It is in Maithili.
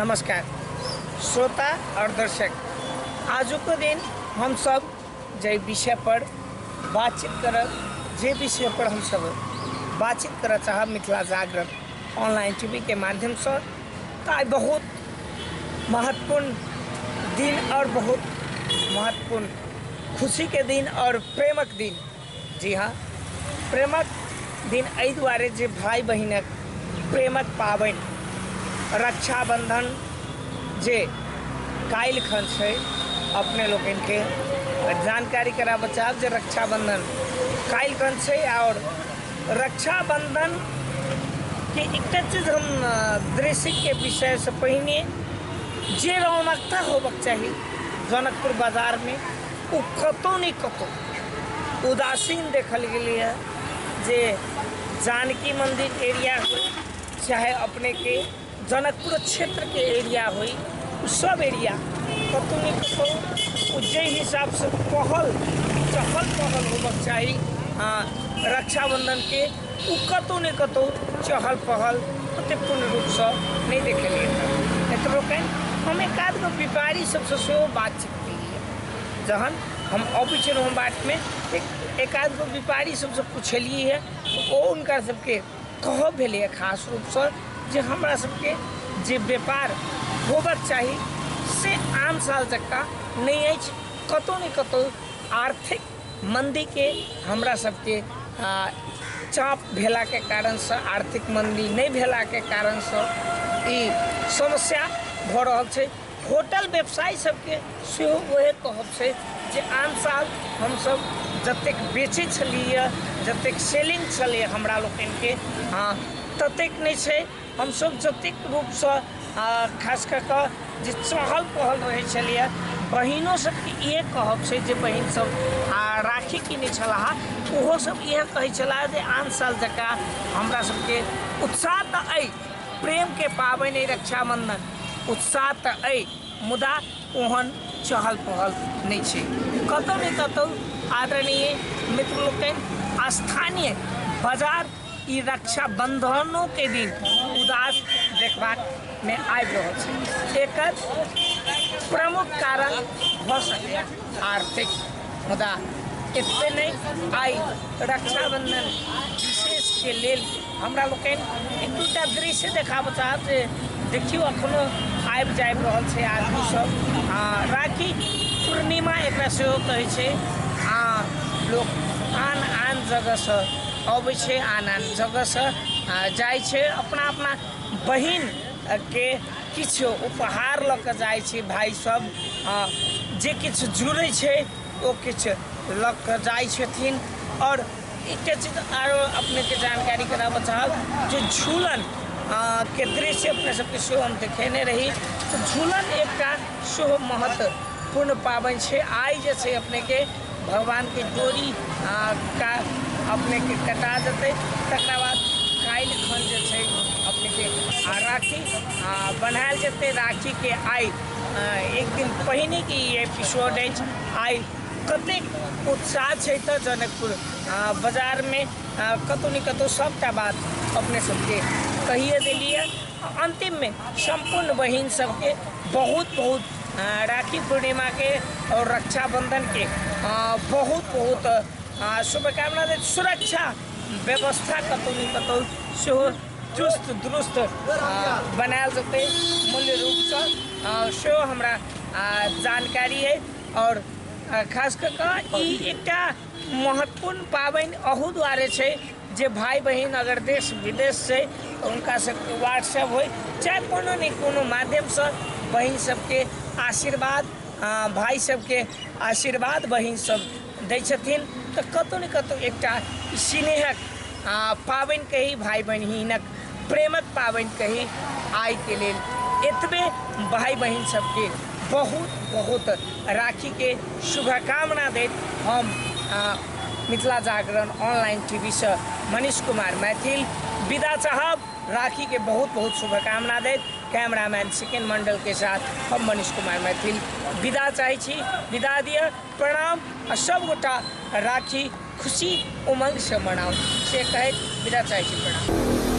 नमस्कार श्रोता और दर्शक, आजुको दिन हम सब जाहि विषय पर बातचीत करब, जे विषय पर हम सब बातचीत करऽ चाहब मिथिला जागरण ऑनलाइन टीवी के माध्यमसँ, तऽ आइ बहुत महत्वपूर्ण दिन और बहुत महत्वपूर्ण खुशी के दिन और प्रेमक दिन। जी हाँ, प्रेमक दिन एहि दुआरे जे भाई बहिनक प्रेमक पाबनि रक्षाबंधन जे काल्हि खन छै, अपने लोकनिके जानकारी कराबऽ चाहब जे रक्षाबंधन काल्हि खन छै। और रक्षाबंधन के एकटा चीज हम दृश्यके विषयसँ पहिने जे रौनकता होबक चाही जनकपुर बाजारमे ओ कतहु नहि कतहु उदासीन देखल गेलैए। जे जानकी मन्दिर एरिया होइ चाहे अपनेके जनकपुर क्षेत्रके एरिया होइ, ओ सब एरिया कतहु नहि कतहु ओ जाहि हिसाबसँ पहल चहल पहल होबक चाही रक्षाबन्धनके, ओ कतहु नहि कतहु चहल पहल ओतेक पूर्ण रूपसँ नहि देखेलियै। एतबो लोकनि हम एक आध गो व्यापारी सबसँ सेहो बातचीत केलियै। जहन हम अबै छलहुँ बाटमे एक आध गो व्यापारी सबसँ पुछलियै हँ, ओ हुनका सबके कहब भेलैए खास रूपसँ जे हमरा सबके जे व्यापार होबक चाही से आन साल जकाँ नहि अछि। कतहु ने कतहु आर्थिक मन्दीके हमरा सबके चाप भेलाके कारणसँ, आर्थिक मन्दी नहि भेलाके कारणसँ ई समस्या भऽ रहल छै। होटल व्यवसायी सबके सेहो वएह कहब छै जे आन साल हमसब जतेक बेचै छलियै, जतेक सेलिंग छलै हमरा लोकनिके, हँ ततेक नहि छै। हमसब जतेक रूपसँ खास कऽ कऽ जे चहल पहल रहै छलैए, बहिनो सबके इएह कहब छै जे बहिन सब राखी किनै छलाह, ओहो सब इएह कहै छलाह जे आन साल जकाँ हमरा सबके उत्साह तऽ अइ, प्रेमके पाबनि अइ रक्षाबन्धन, उत्साह तऽ अइ मुदा ओहन चहल पहल नहि छै कतहु ने कतहु। आदरणीय मित्र लोकनि, स्थानीय बाजार ई रक्षाबंधनोके दिन उदास देखबाकमे आबि रहल छै। एकर प्रमुख कारण भऽ सकैए आर्थिक, मुदा एतबे नहि, आइ रक्षाबंधन विशेषके लेल हमरा लोकनि एक दूटा दृश्य देखाबऽ चाहब जे देखियौ अखनो आबि जाबि रहल छै आदमी सब। आ राखी पूर्णिमा एकरा सेहो कहै छै। आ लोक आन आन जगहसँ अबै छै, आन आन जगहसँ जाइ छै, अपना अपना बहिनके किछु उपहार लऽ कऽ जाइ छै। भाइ सब जे किछु जुड़ै छै ओ किछु लऽ कऽ जाइ छथिन। आओर एकटा चीज आरो अपनेके जानकारी कराबऽ चाहब जे झूलन के दृश्य अपने सबके सेहो हम देखेने रही। तऽ झूलन एकटा सेहो महत्वपूर्ण पाबनि छै। आइ जे छै अपनेके भगवानके डोरी का अपनेके कटा जेतै, तकरा बाद काल्हि खन जे छै अपनेके राखी बनायल जेतै। राखीके आइ एक दिन पहिनेके ई एपिसोड अछि। आइ कतेक उत्साह छै तऽ जनकपुर बाजारमे कतहु ने कतहु सबटा बात अपने सबके कहिए देलियै। अन्तिममे सम्पूर्ण बहिन सबके बहुत बहुत राखी पूर्णिमाके और रक्षाबंधनके बहुत बहुत शुभकामना दैत। सुरक्षा व्यवस्था कतहु ने कतहु सेहो चुस्त दुरुस्त बनायल जेतै मूल्य रूपसँ, सेहो हमरा जानकारी अइ। और खास कऽ कऽ ई एकटा महत्वपूर्ण पाबनि अहू दुआरे छै जे भाइ बहिन अगर देश विदेश छै तऽ हुनका सबके व्हाट्सएप होइ चाहे कोनो ने कोनो माध्यमसँ बहिन सबके आशीर्वाद, भाइ सबके आशीर्वाद बहिन सब दै छथिन। तऽ कतहु ने कतहु एकटा स्नेहक पाबनि कही, भाइ बहिनक प्रेमक पाबनि कही। आइके लेल एतबे। भाइ बहिन सबके बहुत बहुत राखीके शुभकामना दैत हम मिथिला जागरण ऑनलाइन टीवीसँ मनीष कुमार मैथिल विदा चाहब। राखीके बहुत बहुत शुभकामना दैत कैमरामैन सिकेन मंडल के साथ हम मनीष कुमार मैथिल विदा चाहै छी। विदा दिअ, प्रणाम, आ सब गोटा राखी खुशी उमंगसँ मनाउ से कहैत विदा चाहै छी। प्रणाम।